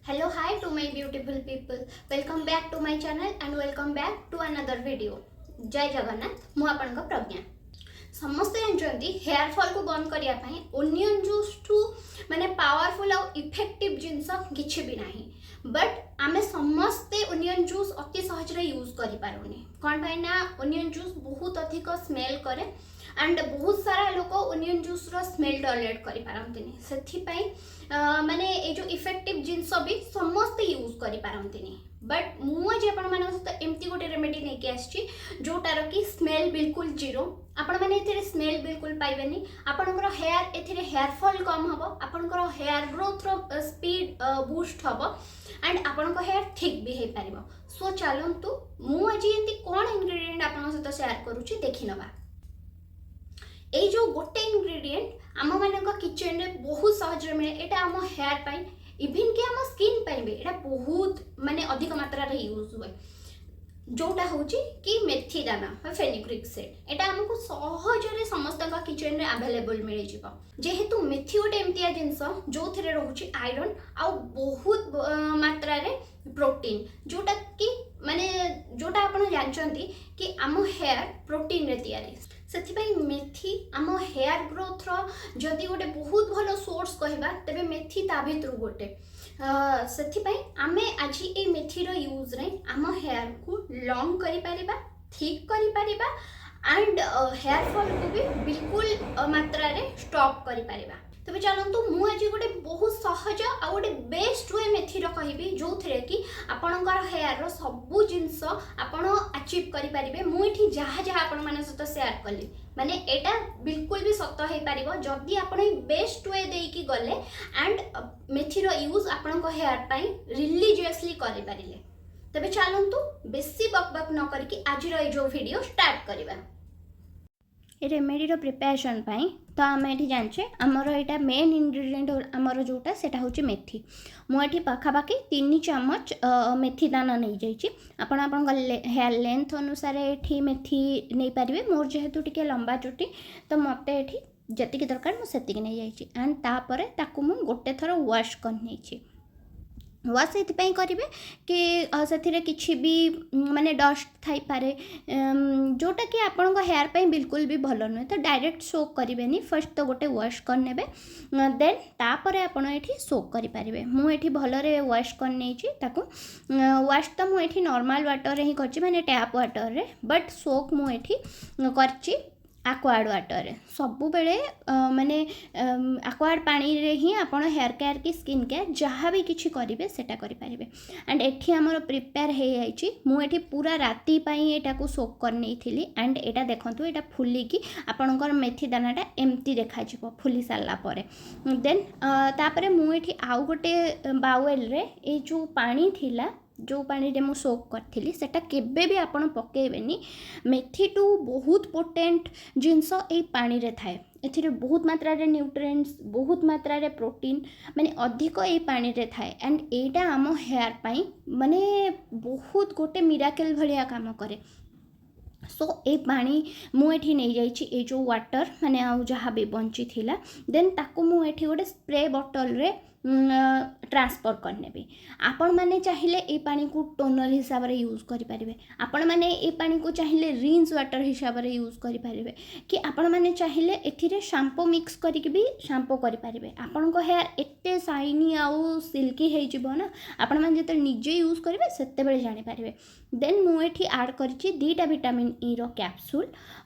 Hello, hi to my beautiful people. Welcome back to my channel and welcome back to another video. ଜୟ ଜଗନ୍ନାଥ। ମୁଁ ଆପଣଙ୍କ ପ୍ରଜ୍ଞା। ସମସ୍ତେ ଜାଣିଛନ୍ତି, hair ଫଲ୍କୁ ବନ୍ଦ କରିବା ପାଇଁ ଓନିଅନ୍ ଜୁସ୍ଠୁ ମାନେ ପାୱାରଫୁଲ୍ ଆଉ ଇଫେକ୍ଟିଭ୍ ଜିନିଷ କିଛି ବି ନାହିଁ। ବଟ୍ ଆମେ ସମସ୍ତେ ଓନିଅନ୍ ଜୁସ୍ ଅତି ସହଜରେ ୟୁଜ୍ କରିପାରୁନି। କ'ଣ ପାଇଁ ନା ଓନିଅନ୍ ଜୁସ୍ ବହୁତ ଅଧିକ ସ୍ମେଲ୍ କରେ ଆଣ୍ଡ ବହୁତ ସାରା ଲୋକ ଓନିଅନ୍ ଜୁସ୍ର ସ୍ମେଲ୍ ଟଲରେଟ୍ କରିପାରନ୍ତିନି। ସେଥିପାଇଁ ମାନେ ଏଇ ଯେଉଁ ଇଫେକ୍ଟିଭ୍ ଜିନିଷ ବି ସମସ୍ତେ ୟୁଜ୍ କରିପାରନ୍ତିନି। ବଟ୍ ମୁଁ ଆଜି ଆପଣମାନଙ୍କ ସହିତ ଏମିତି ଗୋଟେ ରେମେଡି ନେଇକି ଆସିଛି, ଯେଉଁଟାର କି ସ୍ମେଲ୍ ବିଲକୁଲ ଜିରୋ। ଆପଣମାନେ ଏଥିରେ ସ୍ମେଲ୍ ବିଲକୁଲ ପାଇବେନି। ଆପଣଙ୍କର ହେୟାର ଏଥିରେ ହେୟାର ଫଲ୍ କମ୍ ହେବ, ଆପଣଙ୍କର ହେୟାର ଗ୍ରୋଥର ସ୍ପିଡ୍ ବୁଷ୍ଟ ହେବ ଆଣ୍ଡ ଆପଣଙ୍କ ହେୟାର ଥିକ୍ ବି ହେଇପାରିବ। ସୋ ଚାଲନ୍ତୁ, ମୁଁ ଆଜି ଏମିତି କ'ଣ ଇନଗ୍ରିଡ଼ିଏଣ୍ଟ ଆପଣଙ୍କ ସହିତ ସେୟାର କରୁଛି, ଦେଖିନେବା। ଏଇ ଯେଉଁ ଗୋଟେ ଇନଗ୍ରିଡ଼ିଏଣ୍ଟ ଆମମାନଙ୍କ କିଚେନରେ ବହୁତ ସହଜରେ ମିଳେ, ଏଇଟା ଆମ ହେୟାର ପାଇଁ, ଇଭିନ୍ କି ଆମ ସ୍କିନ୍ ପାଇଁ ବି ଏଇଟା ବହୁତ ମାନେ ଅଧିକ ମାତ୍ରାରେ ୟୁଜ୍ ହୁଏ, ଯେଉଁଟା ହେଉଛି କି ମେଥି ଦାନା ବା ଫେନିଗ୍ରିକ୍ ସିଡ୍। ଏଇଟା ଆମକୁ ସହଜରେ ସମସ୍ତଙ୍କ କିଚେନରେ ଆଭେଲେବୁଲ୍ ମିଳିଯିବ। ଯେହେତୁ ମେଥି ଗୋଟେ ଏମିତିଆ ଜିନିଷ ଯେଉଁଥିରେ ରହୁଛି ଆଇରନ୍ ଆଉ ବହୁତ ମାତ୍ରାରେ ପ୍ରୋଟିନ୍, ଯେଉଁଟା କି ମାନେ ଯେଉଁଟା ଆପଣ ଜାଣିଛନ୍ତି କି ଆମ ହେୟାର ପ୍ରୋଟିନ୍ରେ ତିଆରି। ସେଥିପାଇଁ ମେଥି ଆମ ହେୟାର ଗ୍ରୋଥର ଯଦି ଗୋଟେ ବହୁତ ଭଲ ସୋର୍ସ କହିବା, ତେବେ ମେଥି ତା ଭିତରୁ ଗୋଟେ। ସେଥିପାଇଁ ଆମେ ଆଜି ଏଇ ମେଥିର ୟୁଜ୍ରେ ଆମ ହେୟାରକୁ ଲଙ୍ଗ୍ କରିପାରିବା, ଥିକ୍ କରିପାରିବା ଆଣ୍ଡ ହେୟାର ଫଲ୍କୁ ବି ବିଲକୁଲ ମାତ୍ରାରେ ଷ୍ଟପ୍ କରିପାରିବା। ତେବେ ଚାଲନ୍ତୁ, ମୁଁ ଆଜି ଗୋଟେ ବହୁତ ସହଜ ଆଉ ଗୋଟେ ବେଷ୍ଟ we ମେଥିର କହିବି, ଯେଉଁଥିରେ କି ଆପଣଙ୍କର ହେୟାରର ସବୁ ଜିନିଷ ଆପଣ ଆଚିଭ୍ କରିପାରିବେ। ମୁଁ ଏଠି ଯାହା ଯାହା ଆପଣମାନଙ୍କ ସହିତ ସେୟାର କଲି, ମାନେ ଏଇଟା ବିଲକୁଲ ବି ସତ ହେଇପାରିବ, ଯଦି ଆପଣ ଏଇ ବେଷ୍ଟ we ଦେଇକି ଗଲେ ଆଣ୍ଡ ମେଥିର ୟୁଜ୍ ଆପଣଙ୍କ ହେୟାର ପାଇଁ ରିଲିଜିୟସଲି କରିପାରିଲେ। ତେବେ ଚାଲନ୍ତୁ, ବେଶୀ ବକ୍ ବକ୍ ନ କରିକି ଆଜିର ଏଇ ଯେଉଁ ଭିଡ଼ିଓ ଷ୍ଟାର୍ଟ କରିବା। ଏ ରେମେଡ଼ିର ପ୍ରିପାରେସନ୍ ପାଇଁ ତ ଆମେ ଏଠି ଜାଣିଛେ, ଆମର ଏଇଟା ମେନ୍ ଇନଗ୍ରିଡ଼ିଏଣ୍ଟ ଆମର ଯେଉଁଟା, ସେଇଟା ହେଉଛି ମେଥି। ମୁଁ ଏଠି ପାଖାପାଖି 3 ଚାମଚ ମେଥି ଦାନା ନେଇଯାଇଛି। ଆପଣ ଆପଣଙ୍କ ହେୟାର ଲେନ୍ଥ ଅନୁସାରେ ଏଠି ମେଥି ନେଇପାରିବେ। ମୋର ଯେହେତୁ ଟିକେ ଲମ୍ବା ଚୁଟି, ତ ମୋତେ ଏଠି ଯେତିକି ଦରକାର ମୁଁ ସେତିକି ନେଇଯାଇଛି। ଆଣ୍ଡ ତାପରେ ତାକୁ ମୁଁ ଗୋଟେ ଥର ୱାଶ୍ କରିନେଇଛି। ୱାଶ୍ ଏଥିପାଇଁ କରିବେ କି ସେଥିରେ କିଛି ବି ମାନେ ଡଷ୍ଟ ଥାଇପାରେ, ଯେଉଁଟାକି ଆପଣଙ୍କ ହେୟାର ପାଇଁ ବିଲକୁଲ ବି ଭଲ ନୁହେଁ। ତ ଡାଇରେକ୍ଟ ସୋକ୍ କରିବେନି, ଫାର୍ଷ୍ଟ ତ ଗୋଟେ ୱାଶ୍ କରିନେବେ, ଦେନ୍ ତାପରେ ଆପଣ ଏଠି ସୋକ୍ କରିପାରିବେ। ମୁଁ ଏଠି ଭଲରେ ୱାଶ୍ କରିନେଇଛି ତାକୁ। ୱାଶ୍ ତ ମୁଁ ଏଠି ନର୍ମାଲ୍ ୱାଟର୍ରେ ହିଁ କରିଛି, ମାନେ ଟ୍ୟାପ୍ ୱାଟର୍ରେ, ବଟ୍ ସୋକ୍ ମୁଁ ଏଠି କରିଛି ଆକ୍ୱାଗାର୍ଡ଼ ୱାଟର୍ରେ। ସବୁବେଳେ ମାନେ ଆକ୍ୱାଗାର୍ଡ଼ ପାଣିରେ ହିଁ ଆପଣ ହେୟାର କେୟାର କି ସ୍କିନ୍ କେୟାର ଯାହା ବି କିଛି କରିବେ, ସେଇଟା କରିପାରିବେ। ଆଣ୍ଡ ଏଠି ଆମର ପ୍ରିପେୟାର ହେଇଯାଇଛି। ମୁଁ ଏଠି ପୁରା ରାତି ପାଇଁ ଏଇଟାକୁ ସୋକ୍ କରିନେଇଥିଲି। ଆଣ୍ଡ ଏଇଟା ଦେଖନ୍ତୁ, ଏଇଟା ଫୁଲିକି ଆପଣଙ୍କର ମେଥି ଦାନାଟା ଏମିତି ଦେଖାଯିବ ଫୁଲି ସାରିଲା ପରେ। ଦେନ୍ ତାପରେ ମୁଁ ଏଠି ଆଉ ଗୋଟେ ବାୱେଲରେ ଏଇ ଯେଉଁ ପାଣି ଥିଲା, ଯେଉଁ ପାଣିରେ ମୁଁ ସୋକ୍ କରିଥିଲି, ସେଟା କେବେ ବି ଆପଣ ପକାଇବେନି। ମେଥିଠୁ ବହୁତ ପୋଟେଣ୍ଟ ଜିନିଷ ଏଇ ପାଣିରେ ଥାଏ। ଏଥିରେ ବହୁତ ମାତ୍ରାରେ ନ୍ୟୁଟ୍ରିଏଣ୍ଟସ୍, ବହୁତ ମାତ୍ରାରେ ପ୍ରୋଟିନ୍, ମାନେ ଅଧିକ ଏଇ ପାଣିରେ ଥାଏ। ଆଣ୍ଡ ଏଇଟା ଆମ ହେୟାର ପାଇଁ ମାନେ ବହୁତ ଗୋଟେ ମିରାକେଲ୍ ଭଳିଆ କାମ କରେ। ସୋ ଏଇ ପାଣି ମୁଁ ଏଠି ନେଇଯାଇଛି, ଏଇ ଯେଉଁ ୱାଟର୍ ମାନେ ଆଉ ଯାହା ବି ବଞ୍ଚିଥିଲା, ଦେନ୍ ତାକୁ ମୁଁ ଏଠି ଗୋଟେ ସ୍ପ୍ରେ ବଟଲ୍ରେ ଟ୍ରାନ୍ସଫର୍ କରିନେବି। ଆପଣମାନେ ଚାହିଁଲେ ଏଇ ପାଣିକୁ ଟୋନର୍ ହିସାବରେ ୟୁଜ୍ କରିପାରିବେ। ଆପଣମାନେ ଏଇ ପାଣିକୁ ଚାହିଁଲେ ରିନ୍ସ ୱାଟର୍ ହିସାବରେ ୟୁଜ୍ କରିପାରିବେ କି ଆପଣମାନେ ଚାହିଁଲେ ଏଥିରେ ସାମ୍ପୋ ମିକ୍ସ କରିକି ବି ସାମ୍ପୋ କରିପାରିବେ। ଆପଣଙ୍କ ହେୟାର ଏତେ ସାଇନି ଆଉ ସିଲ୍କି ହେଇଯିବ ନା, ଆପଣମାନେ ଯେତେବେଳେ ନିଜେ ୟୁଜ୍ କରିବେ, ସେତେବେଳେ ଜାଣିପାରିବେ। ଦେନ୍ ମୁଁ ଏଠି ଆଡ଼୍ କରିଛି 2ଟା ଭିଟାମିନ୍ ଇର କ୍ୟାପସୁଲ୍,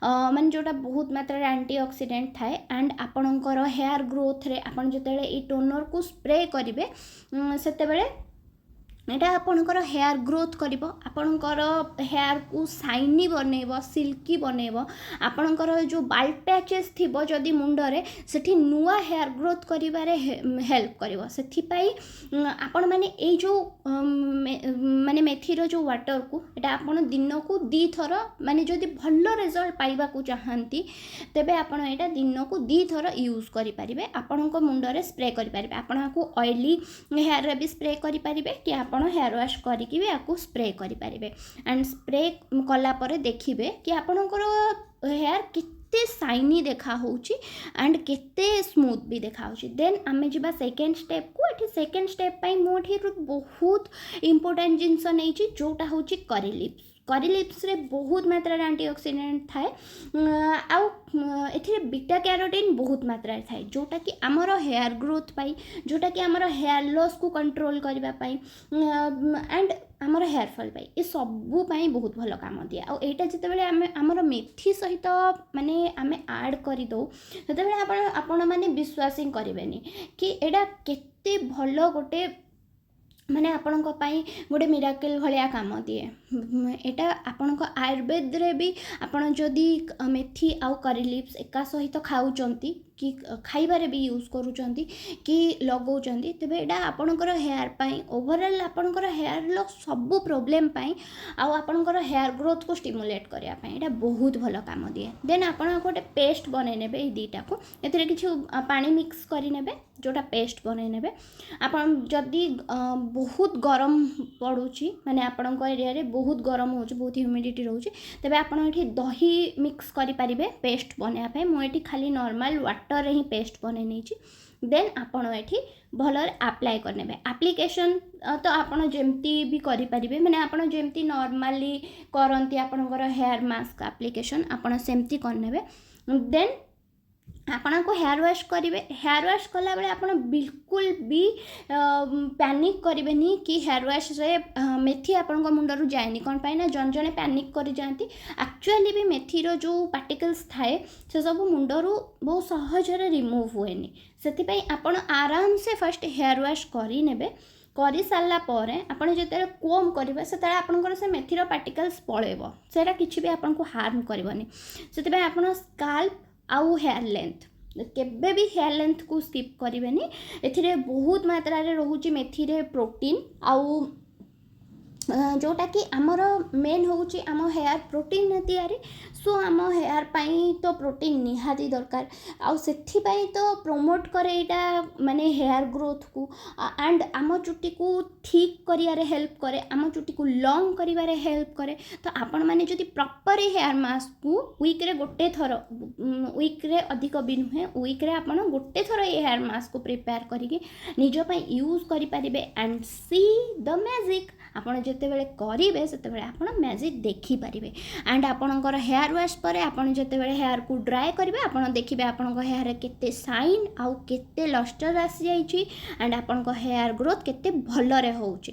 ମାନେ ଯେଉଁଟା ବହୁତ ମାତ୍ରାରେ ଆଣ୍ଟି ଅକ୍ସିଡେଣ୍ଟ ଥାଏ। ଆଣ୍ଡ ଆପଣଙ୍କର ହେୟାର ଗ୍ରୋଥରେ ଆପଣ ଯେତେବେଳେ ଏଇ ଟୋନର୍କୁ ସ୍ପ୍ରେ କରିବେ, ସେତେବେଳେ ଏଇଟା ଆପଣଙ୍କର ହେୟାର ଗ୍ରୋଥ୍ କରିବ, ଆପଣଙ୍କର ହେୟାରକୁ ସାଇନି ବନେଇବ, ସିଲ୍କି ବନେଇବ। ଆପଣଙ୍କର ଯେଉଁ ବାଲ୍ଡ ପ୍ୟାଚେସ୍ ଥିବ ଯଦି ମୁଣ୍ଡରେ, ସେଠି ନୂଆ ହେୟାର ଗ୍ରୋଥ୍ କରିବାରେ ହେଲ୍ପ କରିବ। ସେଥିପାଇଁ ଆପଣମାନେ ଏଇ ଯେଉଁ ମାନେ ମେଥିର ଯେଉଁ ୱାଟର୍କୁ, ଏଇଟା ଆପଣ ଦିନକୁ 2ଥର, ମାନେ ଯଦି ଭଲ ରେଜଲ୍ଟ ପାଇବାକୁ ଚାହାନ୍ତି, ତେବେ ଆପଣ ଏଇଟା ଦିନକୁ 2ଥର ୟୁଜ୍ କରିପାରିବେ। ଆପଣଙ୍କ ମୁଣ୍ଡରେ ସ୍ପ୍ରେ କରିପାରିବେ। ଆପଣ ଆକୁ ଅଏଲି ହେୟାରରେ ବି ସ୍ପ୍ରେ କରିପାରିବେ କି ଆପଣ ହେୟାର ୱାଶ୍ କରିକି ବି ଆକୁ ସ୍ପ୍ରେ କରିପାରିବେ। ଆଣ୍ଡ ସ୍ପ୍ରେ କଲା ପରେ ଦେଖିବେ କି ଆପଣଙ୍କର ହେୟାର କେତେ କେତେ ସାଇନି ଦେଖାହେଉଛି ଆଣ୍ଡ କେତେ ସ୍ମୁଥ୍ ବି ଦେଖାହେଉଛି। ଦେନ୍ ଆମେ ଯିବା ସେକେଣ୍ଡ ଷ୍ଟେପ୍କୁ। ଏଠି ସେକେଣ୍ଡ ଷ୍ଟେପ୍ ପାଇଁ ମୁଁ ଏଠି ବହୁତ ଇମ୍ପୋର୍ଟାଣ୍ଟ ଜିନିଷ ନେଇଛି, ଯେଉଁଟା ହେଉଛି କରି ଲିଭ୍ସ। କରି ଲିଭ୍ସରେ ବହୁତ ମାତ୍ରାରେ ଆଣ୍ଟିଅକ୍ସିଡେଣ୍ଟ ଥାଏ ଆଉ ଏଥିରେ ବିଟା କ୍ୟାରୋଟିନ୍ ବହୁତ ମାତ୍ରାରେ ଥାଏ, ଯେଉଁଟାକି ଆମର ହେୟାର ଗ୍ରୋଥ୍ ପାଇଁ, ଯେଉଁଟାକି ଆମର ହେୟାର ଲସ୍କୁ କଣ୍ଟ୍ରୋଲ୍ କରିବା ପାଇଁ ଆଣ୍ଡ ଆମର ହେୟାର ଫଲ୍ ପାଇଁ, ଏ ସବୁ ପାଇଁ ବହୁତ ଭଲ କାମ ଦିଏ। ଆଉ ଏଇଟା ଯେତେବେଳେ ଆମେ ଆମର ମେଥି ସହିତ ମାନେ ଆମେ ଆଡ଼୍ କରିଦେଉ, ସେତେବେଳେ ଆପଣମାନେ ବିଶ୍ୱାସ ହିଁ କରିବେନି କି ଏଇଟା କେତେ ଭଲ ଗୋଟେ ମାନେ ଆପଣଙ୍କ ପାଇଁ ଗୋଟେ ମିରାକଲ୍ ଭଳିଆ କାମ ଦିଏ ଏଇଟା। ଆପଣଙ୍କ ଆୟୁର୍ବେଦରେ ବି ଆପଣ ଯଦି ମେଥି ଆଉ କରି ଲିଭ୍ସ ଏକା ସହିତ ଖାଉଛନ୍ତି କି ଖାଇବାରେ ବି ୟୁଜ୍ କରୁଛନ୍ତି କି ଲଗାଉଛନ୍ତି, ତେବେ ଏଇଟା ଆପଣଙ୍କର ହେୟାର ପାଇଁ, ଓଭରଅଲ୍ ଆପଣଙ୍କର ହେୟାର ଲସ୍ ସବୁ ପ୍ରୋବ୍ଲେମ୍ ପାଇଁ ଆଉ ଆପଣଙ୍କର ହେୟାର ଗ୍ରୋଥକୁ ଷ୍ଟିମୁଲେଟ୍ କରିବା ପାଇଁ ଏଇଟା ବହୁତ ଭଲ କାମ ଦିଏ। ଦେନ୍ ଆପଣ ଗୋଟେ ପେଷ୍ଟ ବନେଇ ନେବେ ଏଇ ଦୁଇଟାକୁ। ଏଥିରେ କିଛି ପାଣି ମିକ୍ସ କରିନେବେ, ଯେଉଁଟା ପେଷ୍ଟ ବନେଇ ନେବେ। ଆପଣ ଯଦି ବହୁତ ଗରମ ପଡ଼ୁଛି, ମାନେ ଆପଣଙ୍କ ଏରିଆରେ ବହୁତ ଗରମ ହେଉଛି, ବହୁତ ହ୍ୟୁମିଡ଼ିଟି ରହୁଛି, ତେବେ ଆପଣ ଏଠି ଦହି ମିକ୍ସ କରିପାରିବେ ପେଷ୍ଟ ବନେଇବା ପାଇଁ। ମୁଁ ଏଠି ଖାଲି ନର୍ମାଲ୍ ୱାଟର୍ରେ ହିଁ ପେଷ୍ଟ ବନେଇ ନେଇଛି। ଦେନ୍ ଆପଣ ଏଠି ଭଲରେ ଆପ୍ଲାଏ କରିନେବେ। ଆପ୍ଲିକେସନ୍ ତ ଆପଣ ଯେମିତି ବି କରିପାରିବେ, ମାନେ ଆପଣ ଯେମିତି ନର୍ମାଲି କରନ୍ତି ଆପଣଙ୍କର ହେୟାର ମାସ୍କ ଆପ୍ଲିକେସନ୍, ଆପଣ ସେମିତି କରିନେବେ। ଦେନ୍ ଆପଣଙ୍କୁ ହେୟାର ୱାଶ୍ କରିବେ। ହେୟାର ୱାଶ୍ କଲାବେଳେ ଆପଣ ବିଲକୁଲ ବି ପ୍ୟାନିକ୍ କରିବେନି କି ହେୟାର ୱାଶ୍ରେ ମେଥି ଆପଣଙ୍କ ମୁଣ୍ଡରୁ ଯାଏନି। କ'ଣ ପାଇଁ ନା ଜଣେ ଜଣେ ପ୍ୟାନିକ୍ କରିଯାଆନ୍ତି। ଆକ୍ଚୁଆଲି ବି ମେଥିର ଯେଉଁ ପାର୍ଟିକଲ୍ସ ଥାଏ, ସେସବୁ ମୁଣ୍ଡରୁ ବହୁତ ସହଜରେ ରିମୁଭ୍ ହୁଏନି। ସେଥିପାଇଁ ଆପଣ ଆରାମସେ ଫାଷ୍ଟ ହେୟାର ୱାଶ୍ କରିନେବେ। କରିସାରିଲା ପରେ ଆପଣ ଯେତେବେଳେ କୋମ୍ କରିବେ, ସେତେବେଳେ ଆପଣଙ୍କର ସେ ମେଥିର ପାର୍ଟିକଲ୍ସ ପଳେଇବ। ସେଇଟା କିଛି ବି ଆପଣଙ୍କୁ ହାର୍ମ କରିବନି। ସେଥିପାଇଁ ଆପଣ ସ୍କାଲ୍ପ ଆଉ ହେୟାର ଲେନ୍ଥ, କେବେ ବି ହେୟାର ଲେନ୍ଥକୁ ସ୍କିପ୍ କରିବେନି। ଏଥିରେ ବହୁତ ମାତ୍ରାରେ ରହୁଛି ମେଥିରେ ପ୍ରୋଟିନ୍ ଆଉ ଯେଉଁଟାକି ଆମର ମେନ୍ ହେଉଛି ଆମ ହେୟାର ପ୍ରୋଟିନ୍ ତିଆରି। ସୋ ଆମ ହେୟାର ପାଇଁ ତ ପ୍ରୋଟିନ୍ ନିହାତି ଦରକାର ଆଉ ସେଥିପାଇଁ ତ ପ୍ରମୋଟ୍ କରେ ଏଇଟା ମାନେ ହେୟାର ଗ୍ରୋଥକୁ ଆଣ୍ଡ ଆମ ଚୁଟିକୁ ଥିକ୍ କରିବାରେ ହେଲ୍ପ କରେ, ଆମ ଚୁଟିକୁ ଲଙ୍ଗ୍ କରିବାରେ ହେଲ୍ପ କରେ। ତ ଆପଣମାନେ ଯଦି ପ୍ରପର୍ ହେୟାର ମାସ୍କକୁ ୱିକ୍ରେ ଗୋଟେ ଥର, ୱିକ୍ରେ ଅଧିକ ବି ନୁହେଁ, ୱିକ୍ରେ ଆପଣ ଗୋଟେ ଥର ଏ ହେୟାର ମାସ୍କକୁ ପ୍ରିପେୟାର କରିକି ନିଜ ପାଇଁ ୟୁଜ୍ କରିପାରିବେ ଆଣ୍ଡ ସି the magic. ଆପଣ ଯେତେବେଳେ କରିବେ, ସେତେବେଳେ ଆପଣ ମ୍ୟାଜିକ୍ ଦେଖିପାରିବେ। ଆଣ୍ଡ ଆପଣଙ୍କର ହେୟାର ୱାଶ୍ ପରେ ଆପଣ ଯେତେବେଳେ ହେୟାରକୁ ଡ୍ରାଏ କରିବେ, ଆପଣ ଦେଖିବେ ଆପଣଙ୍କ ହେୟାରରେ କେତେ ସାଇନ୍ ଆଉ କେତେ ଲଷ୍ଟର ଆସିଯାଇଛି ଆଣ୍ଡ ଆପଣଙ୍କ ହେୟାର ଗ୍ରୋଥ୍ କେତେ ଭଲରେ ହେଉଛି।